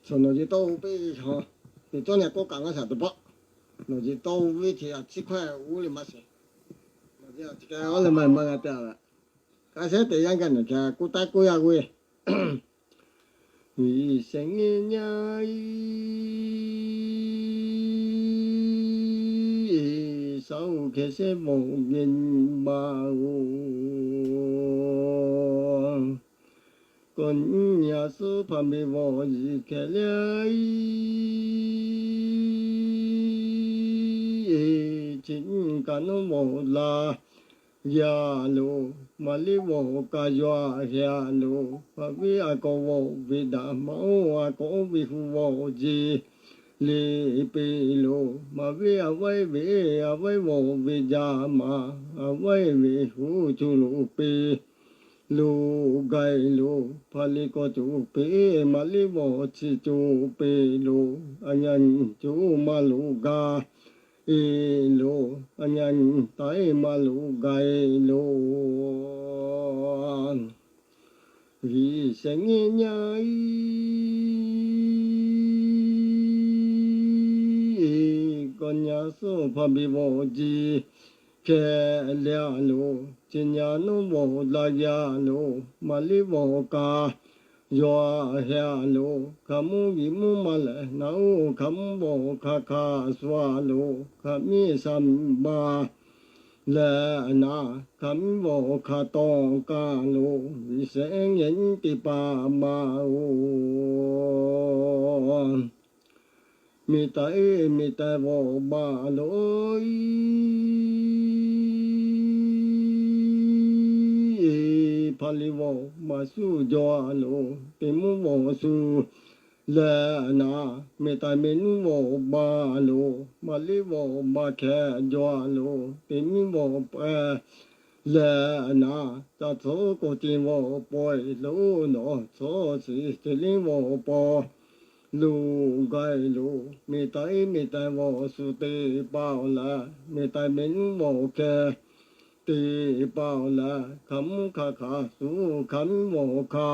Chaw nawˬ ji tawˇ ve peˇ ve chaw, teˇ cawˇ nyi k'oˆ kaꞈ maˇ shaˍ teˇ pawˆ. Nawˬ ji tawˇ ve chi a ciˉ hkawehˇ oˇ le maˇ sheˍ. Nawˬ ji a ciˉ k'ai oˇ le maˇ maˇ g'a te a ve. K'ai shehˉ te yaˇ gaˇ nawˬ ca k'oˆ taˉ k'oˆ yaˇ ve, Viꞈ shehˍ nyi nyaˇ iˉ, shaˉ oˬ hkeh shehˇ vawˬ geh nyi ma oˬ. Kawꞈ nyi a suhˉ hpaˇ ve vawˬ yiˍ hkeh le iˉ, chi nyi kaꞈ nawˉ vawˬ la yaˇ loˬ, maˇ liˇ vawˬ ka yaw a heh a loˬ, maˇ viˉ a kawꞈ vawˬ ve daꞈ, maˇ oˇ a kawꞈ oˇ ve hu vawˬ jeˬ le peˬ loˬ, maˇ viˉ a vaiˉ ve a vaiˉ vawˬ ve jaˇ maˬ, a vaiˉ ve hu cuˇ loꞈ peˬ loˬ gaˬ loˬ, hpaˇ liˇ kawꞈ cuˇ peˬ, maˇ liˇ vawˬ chi cuˇ peˬ loˬ, a nyi cuˇ maˇ loꞈ gaˬ e loˬ, a nyi taˍ e maˇ loꞈ gaˬ e loˬ. Viꞈ shehˍ nyi nyaˇ iˉ, kawꞈ nyi a suhˉ hpaˇ ve vawˬ jeˬ hkeh le a loˬ, chi nyi a nawˉ vawˬ la yaˇ loˬ, maˇ liˇ vawˬ ka yaw a heh a loˬ, hkaˍ mvuhˇ viꞈ mvuhˇ maˇ lehˬ, naˍ oˇ hkaˍ mvuhˇ vawˬ hk'a hkaˍ suh a loˬ, hkaˍ miˇ sha miˇ ma lehˬ naˍ, hkaˍ miˇ vawˬ hk'a taw kaˇ loˬ, viꞈ shehˍ nyi teˇ hpaˍ ma oˬ. Miˬ taiˍ iˉ miˬ taiˍ vawˬ ma loˬ iˉ, hpaˇ liˇ vawˬ maˇ shuˉ jaw a loˬ, teˇ mvuhˇ vawˬ shuˍ lehˬ naˍ, miˬ taiˍ miˬ nuˉ vawˬ ma loˬ, maˇ liˇ vawˬ maˇ hkeh jaw a loˬ, teˇ mvuhˇ vawˬ pehˍ lehˬ naˍ, ca tcuhˉ k'oˆ ce vawˬ paw e loˬ, nawˬ tcuhˉ shiˍ ce liˇ vawˬ paw loˬ gaˬ e loˬ, miˬ taiˍ iˉ miˬ taiˍ vawˬ shuˍ teˇ hpaˍ lehˬ, miˬ taiˍ miˬ nuˉ vawˬ hkeh teˇ hpaˍ lehˬ, hkaˍ mvuhˇ hk'a hkaˍ suh, hkaˍ miˇ vawˬ hk'a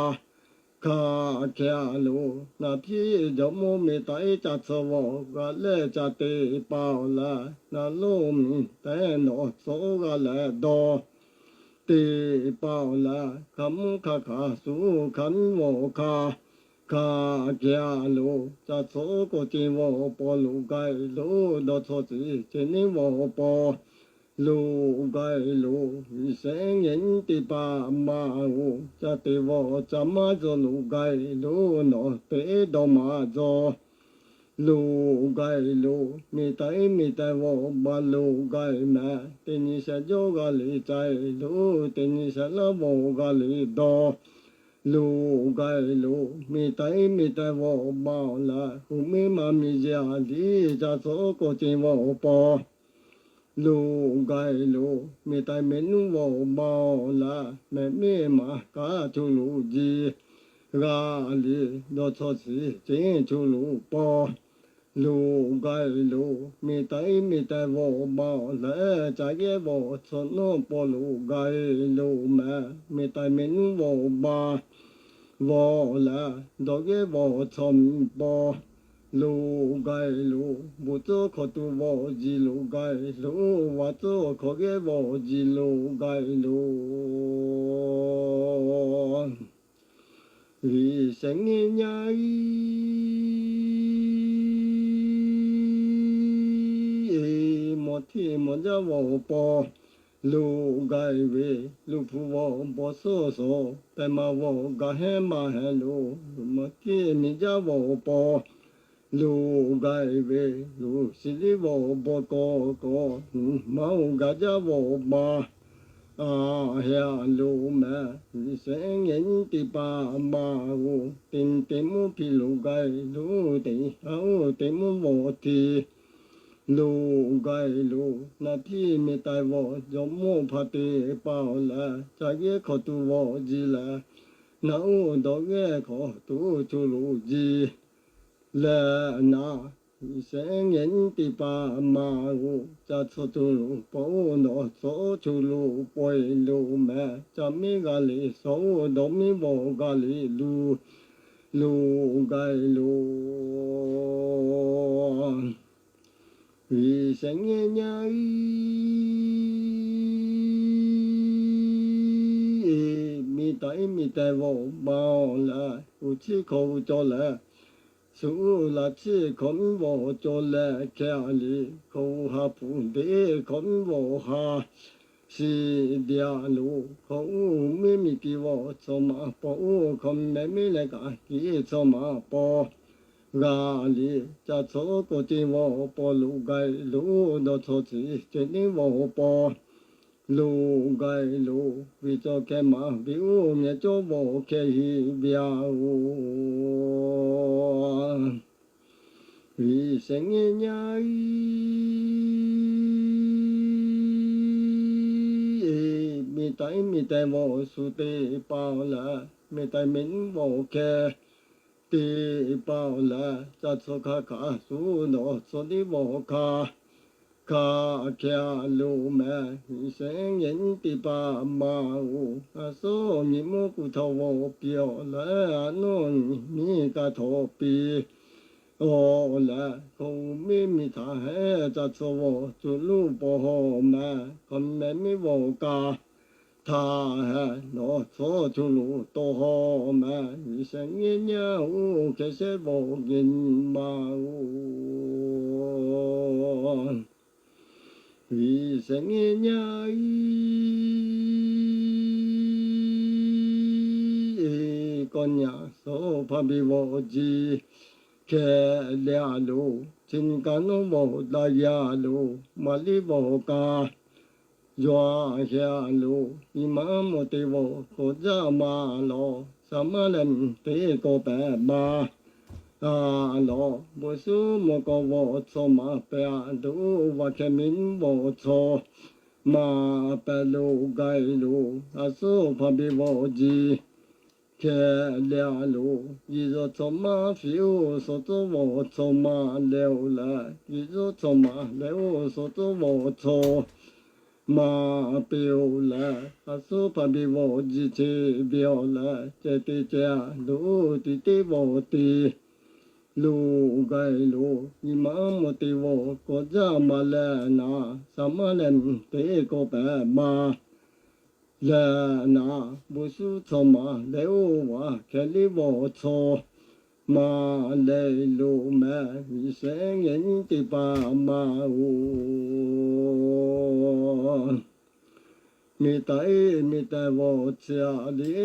hkaˍ hkeh a loˬ, naˍ piˇ jawꞈ mawˇ miˬ taiˍ iˉ ca tcuhˉ vawˬ g'a lehˬ ca teˇ hpaˍ lehˬ, naˍ lonˉ miˬ taiˍ nawˬ tcuhˉ g'a lehˬ dawˇ teˇ hpaˍ lehˬ, hkaˍ mvuhˇ hk'a hkaˍ suh, hkaˍ miˇ vawˬ hk'a hkaˍ hkeh a loˬ, ca tcuhˉ k'oˆ ce vawˬ paw loˬ gaˬ e loˬ, dawˇ tcuhˉ shiˍ ce liˇ vawˬ paw loˬ gaˬ e loˬ, viꞈ shehˍ nyi teˇ hpaˍ ma oˬ, ca te vawˬ ca maˇ jaw loˬ gaˬ e loˬ, nawˬ teˇ dawˇ maˇ jaw loˬ gaˬ e loˬ, miˬ taiˍ iˉ miˬ taiˍ vawˬ ma loˬ gaˬ e mehˍ, teˇ nyi shehˍ jawˇ g'a le ca e loˬ, teˇ nyi shehˍ laˇ vawˬ g'a le dawˇ loˬ gaˬ e loˬ, miˬ taiˍ iˉ miˬ taiˍ vawˬ ma lehˬ, hu miˇ ma miˬ yaˇ liˇ ca tcuhˉ k'oˆ ce vawˬ paw loˬ gaˬ e loˬ, miˬ taiˍ miˬ nuˉ vawˬ ma lehˬ, mehˍ miˇ maˍ kaꞈ cuˇ loꞈ ji g'a le, dawˇ tcuhˉ shiˍ ce cuˇ loꞈ paw loˬ gaˬ e loˬ, miˬ taiˍ iˉ miˬ taiˍ vawˬ ma lehˬ, ca yehˇ vawˬ tcuhˉ nawˉ paw loˬ gaˬ e loˬ mehˍ, miˬ taiˍ miˬ nuˉ vawˬ ma vawˬ lehˬ, dawˬ yehˇ vawˬ tcuhˉ miˬ paw loˬ gaˬ e loˬ, bon tcuhˉ hkawꞈ tuˬ vawˬ ji loˬ gaˬ e loˬ, vaˬ tcuhˉ hkawꞈ yehˇ vawˬ ji loˬ gaˬ e loˬ. Viꞈ shehˍ nyi nyaˇ iˉ, mawˬ htiˇ mawˬ jaˇ vawˬ paw loˬ gaˬ e ve, luˬ hpu vawˬ paw suhˉ suhˉ, pehˬ ma vawˬ gaˬ hehnˇ maˇ hehnˇ loˬ, mawˬ htiˇ miˬ jaˇ vawˬ paw loˬ gaˬ e ve, luˬ shiˍ liˇ vawˬ paw kawˆ kawˆ, maˇ oˬ gaˬ jaˇ vawˬ ma a heh a loˬ mehˍ, viꞈ shehˍ nyi teˇ hpaˍ ma oˬ, teˇ nyi teˇ mvuhˇ hpiˇ loˬ gaˬ e loˬ, teˇ nyi a oˬ teˇ mvuhˇ vawˬ htiˇ loˬ gaˬ e loˬ, naˍ piˇ miˬ taiˍ vawˬ jawˇ mawˇ hpaˇ teˇ hpaˍ lehˬ, ca yehˇ hkawꞈ tuˬ vawˬ ji lehˬ, naˍ oˬ dawˬ yehˇ hkawꞈ tuˬ cuˇ loꞈ ji lehˬ naˍ, viꞈ shehˍ nyi teˇ hpaˍ ma oˬ, ca tcuhˉ cuˇ loꞈ paw oˬ, nawˬ tcuhˉ cuˇ loꞈ paw e loˬ mehˍ, ca miˇ g'a le suh oˬ, dawˬ miˇ vawˬ g'a le luˬ loˬ gaiˬ loˬ. Viꞈ shehˍ ngehˇ nyaˇ iˉ, miˬ taˍ iˉ miˬ teh vawˬ ma awˬ leh, uˉ chiˇ hkawꞈ uˉ cawˬ leh, suˍ uˉ laꞈ chiˇ hkawꞈ mvuhˇ vawˬ cawˬ leh hkeh a liˍ, hkawꞈ uˉ ha hpu deꞈ hkawꞈ mvuhˇ vawˬ ha shiˍ diꞈ a loˬ. Hkawꞈ uˉ miˉ miˬ kiˬ vawˬ chaw ma paw uˉ hkawꞈ mehˍ miˉ leh kaꞈ kiˬ chaw ma paw g'a liˍ. Ca chaw kawꞈ ce vawˬ paw loˬ gaiˬ loˬ. Dawˇ chaw chi ce neˉ vawˬ paw loˬ gaiˬ loˬ. Viꞈ cawˬ hkeh maˍ viꞈ uˉ meh cawˇ vawˬ hkeh heˆ ve a oˬ. Viꞈ shehˍ ngehˇ nyaˇ iˉ, miˬ taˍ iˉ miˬ teh vawˬ shu teˇ hpaˍ leh, miˬ taˍ miˬ nyiˉ vawˬ hkeh teˇ hpaˍ leh, ca chaw hk'a hkaˍ shu dawˬ chaw neˉ vawˬ hk'a hkaˍ hkeh a loˬ meh. Viꞈ shehˍ ngehˇ nyiˉ teˇ hpaˍ ma oˬ. A suˉ nyi mvuhˇ kuˬ htaꞈ vawˬ piˇ awˬ leh, a nuˇ nyi miˉ kaꞈ htawꞈ piˇ awˬ leh, hkawꞈ uˉ miˉ miˬ htaꞈ heˆ ca chaw vawˬ cuˬ luˇ paw haw meh. Hkawꞈ mehˍ miˉ vawˬ kaꞈ htaꞈ heˆ nawˬ chaw cuˬ luˇ tawˆ haw meh. Viꞈ shehˍ ngehˇ nyaˇ oˬ. Hkeh shehˉ vawˬ geh nyi ma oˬ. Viꞈ shehˍ ngehˇ nyaˇ iˉ, kawˇ nyi a suˉ hpaˇ biˇ vawˬ ji hkeh leh a loˬ. Chi nyi kaꞈ nuˇ vawˬ daꞈ geh a loˬ. Maˍ liˇ vawˬ kaꞈ yawˇ a hkeh a loˬ. Nyi ma mawˬ te vawˬ k'awꞈ jaˇ ma lawˬ. Saˍ maˇ leh mvuhˇ teˇ kawˆ pehˍ ma a lawˬ. Bon suhˉ mawˬ kawˆ vawˬ chaw ma pehˍ a loˬ. Vaꞈ hkeh miˉ vawˬ chaw ma pehˍ loˬ gaiˬ loˬ. A suˉ hpaˇ biˇ vawˬ ji hkeh leh a loˬ. Yiˬ yawˬ chaw maˇ fiꞈ oˬ. Suhˍ tcuhˉ vawˬ chaw ma leh oˬ leh, yiˬ yawˬ chaw ma leh oˬ. Suhˍ tcuhˉ vawˬ chaw ma pehˍ oˬ leh, a suˉ hpaˇ biˇ vawˬ ji che ve awˬ leh, ceh te ceh a loˬ. Tiꞈ teˇ vawˬ te loˬ gaiˬ loˬ. Nyi ma mawˬ te vawˬ k'awꞈ jaˇ ma leh naˍ, saˍ maˇ leh mvuhˇ teˇ kawˆ pehˍ ma leh naˍ, bon suhˉ chaw ma leh oˬ. Vaꞈ hkeh liˇ vawˬ chaw ma leh loˬ meh. Viꞈ shehˍ ngehˇ nyiˉ teˇ hpaˍ ma oˬ. Miˬ taˍ iˉ miˬ teh vawˬ chi a liˍ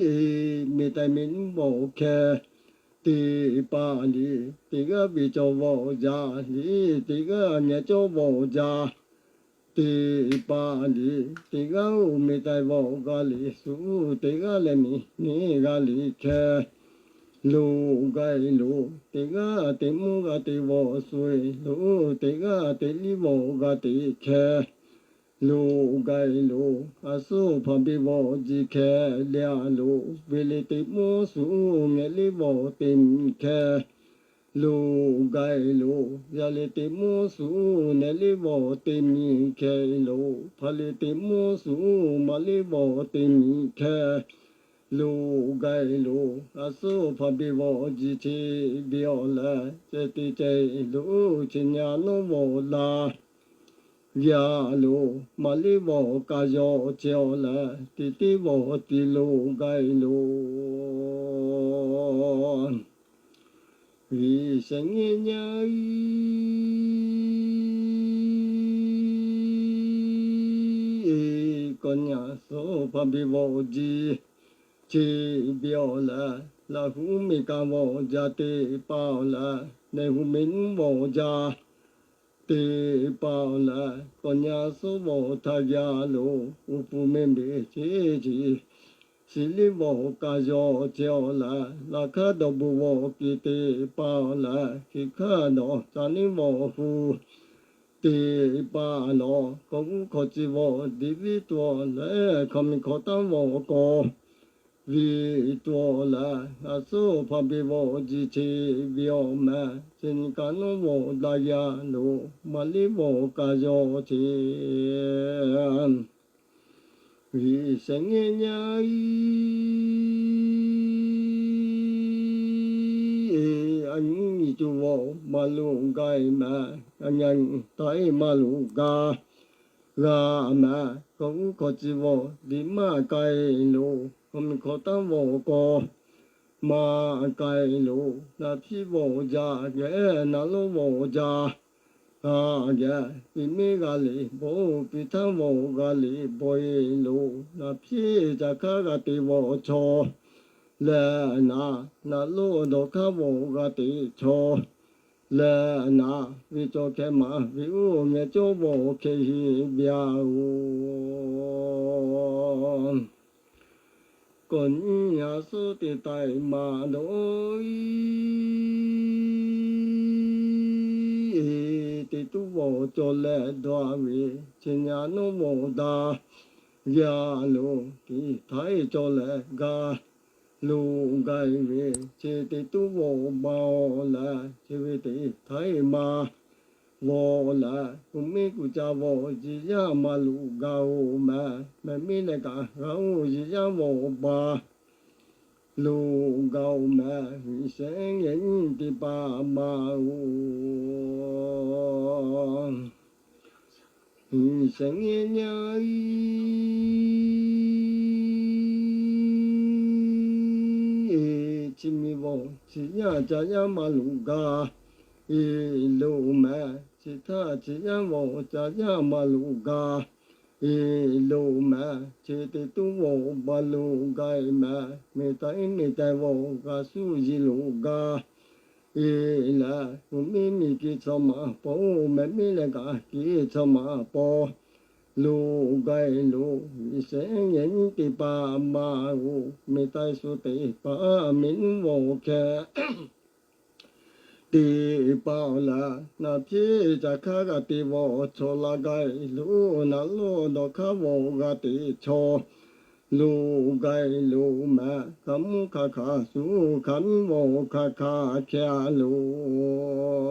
iˉ, miˬ teh miˬ nyiˉ vawˬ hkeh teˇ hpaˍ liˍ. Teˇ g'aˇ viꞈ cawˬ vawˬ jaˇ liˍ, teˇ g'aˇ nyi cawˇ vawˬ jaˇ teˇ hpaˍ liˍ. Teˇ g'aˇ oˬ miˬ teh vawˬ g'a liˍ shu, teˇ g'aˇ leh miˬ nyiˉ g'a liˍ hkeh loˬ gaiˬ loˬ. Teˇ g'aˇ teˇ mvuhˇ g'a te vawˬ shu loˬ, teˇ g'aˇ teˇ liˇ vawˬ g'a te hkeh loˬ gaiˬ loˬ. A suˉ hpaˇ biˇ vawˬ ji hkeh leh a loˬ. Ve le teˇ mvuhˇ shu ngeh liˇ vawˬ teˇ miˬ hkeh loˬ gaiˬ loˬ. Yaˇ le teˇ mvuhˇ shu neh liˇ vawˬ teˇ miˬ hkeh loˬ. Hpaˇ le teˇ mvuhˇ shu maˍ liˇ vawˬ teˇ miˬ hkeh loˬ gaiˬ loˬ. A suˉ hpaˇ biˇ vawˬ ji che ve awˬ leh, ceh te ceh loˬ. Chi nyi a nuˇ vawˬ la geh a loˬ. Maˍ liˇ vawˬ kaꞈ yawˇ chehˇ awˬ leh, tiꞈ teˇ vawˬ tiꞈ loˬ gaiˬ loˬ. Viꞈ shehˍ ngehˇ nyaˇ iˉ, kawˇ nyi a suˉ hpaˇ biˇ vawˬ ji che ve awˬ leh, laꞈ hu miˬ kaꞈ vawˬ jaˇ teˇ hpaˍ awˬ leh, nehˬ hu miˬ nyiˉ vawˬ jaˇ teˇ hpaˍ awˬ leh, kawˇ nyi a suˉ vawˬ htaꞈ geh a loˬ. Uˉ puˍ mehˍ mehˍ cheˇ cheˇ shiˍ liˇ vawˬ kaꞈ yawˇ chehˇ awˬ leh, laꞈ hkaˉ dawˬ bon vawˬ kehˬ teˇ hpaˍ awˬ leh, hkiˬ hkaˇ dawˬ ca neˉ vawˬ hu teˇ hpaˍ lawˬ. Kawꞈ uˉ hkawꞈ chi vawˬ deꞈ viˉ tuˬ awˬ leh, hkawꞈ miˬ hkawꞈ taˉ vawˬ kawꞈ viˉ tuˬ awˬ leh, a suˉ hpaˇ biˇ vawˬ ji che ve awˬ meh. Chi nyi kaꞈ nuˇ vawˬ daꞈ geh a loˬ. Maˍ liˇ vawˬ kaꞈ yawˇ che Viꞈ shehˍ ngehˇ nyaˇ iˉ, a nyi nyi cuˇ vaw maˇ loꞈ gaˇ e mehˍ. A nyi taˇ e maˇ loꞈ gaˇ g'a mehˍ. Hkawꞈ uˉ hkawꞈ ci vaw liꞈ maˇ k'ai loˬ. Hkawꞈ miˬ hkawꞈ taˉ vaw k'aw maˇ k'ai loˬ. Naˍ hpiˇ vaw jaˇ geh naˍ lonˉ vaw jaˇ a geh, piˇ miˉ g'a liꞈ bawˬ, piˇ htaˇ vaw g'a liꞈ bawˬ e loˬ. Naˍ hpiˇ ca hkaˉ g'a te vaw chaw leh naˍ, naˍ lonˉ dawˬ hkaˇ vaw g'a te chaw leh naˍ, ve cawˬ hkeh maˍ ve oˇ ngeh cawˇ vaw hkeh heˆ ve a oˬ. Kawꞈ nyi a suˉ te taiˍ maˍ dawˇ iˉ, te tuˉ vaw cawˬ leh dawˇ ve, chi nyi a naˉ vaw daꞈ g'a loˬ. Teˇ htaiˉ cawˬ leh gaˇ loꞈ gaˇ e ve, chi te tuˉ vaw baˬ leh, chi ve teˇ htaiˉ maˇ vaw leh, kuˬ miˉ kuˬ ca vaw yiꞈ yaˇ maˇ loꞈ gaˇ oˬ mehˍ. Mehˍ miˉ leh kaꞈ g'a oˇ yiꞈ yaˇ vaw baˬ loꞈ gaˇ oˬ mehˍ. Viꞈ shehˍ ngehˇ nyi teˇ hpaˍ maˇ oˬ. Viꞈ shehˍ ngehˇ nyaˇ iˉ, chi miˬ vaw chi yaˇ ca yaˇ maˇ loꞈ gaˇ e loˬ mehˍ. Chi htaˇ chi yaˇ vaw ca yaˇ maˇ loꞈ gaˇ e loˬ mehˍ. Chi te tuˉ vaw baˬ loꞈ gaˇ e mehˍ. Miˬ taiˍ iˉ miˬ taiˍ vaw g'a suˉ yiˍ loꞈ gaˇ e leh, kuˬ miˉ miˬ kehˬ chaw maˍ paw oˬ, mehˍ miˉ leh kaꞈ kehˬ chaw maˍ paw loꞈ gaˇ e loˬ. Viꞈ shehˍ ngehˇ nyi teˇ hpaˍ maˇ oˬ. Miˬ taiˍ shu teˇ hpaˍ miˬ nuˉ vaw hkeh teˇ hpaˍ leh, naˍ hpiˇ ca hkaˉ g'a te vaw chaw la gaˇ e loˬ. Naˍ lonˉ dawˬ hkaˇ vaw g'a te chaw loꞈ gaˇ e loˬ mehˍ. Hkaꞈ mvuhˇ hk'a hkaꞈ shu hkaꞈ miˉ vaw hk'a hkaꞈ hkeh a loˬ.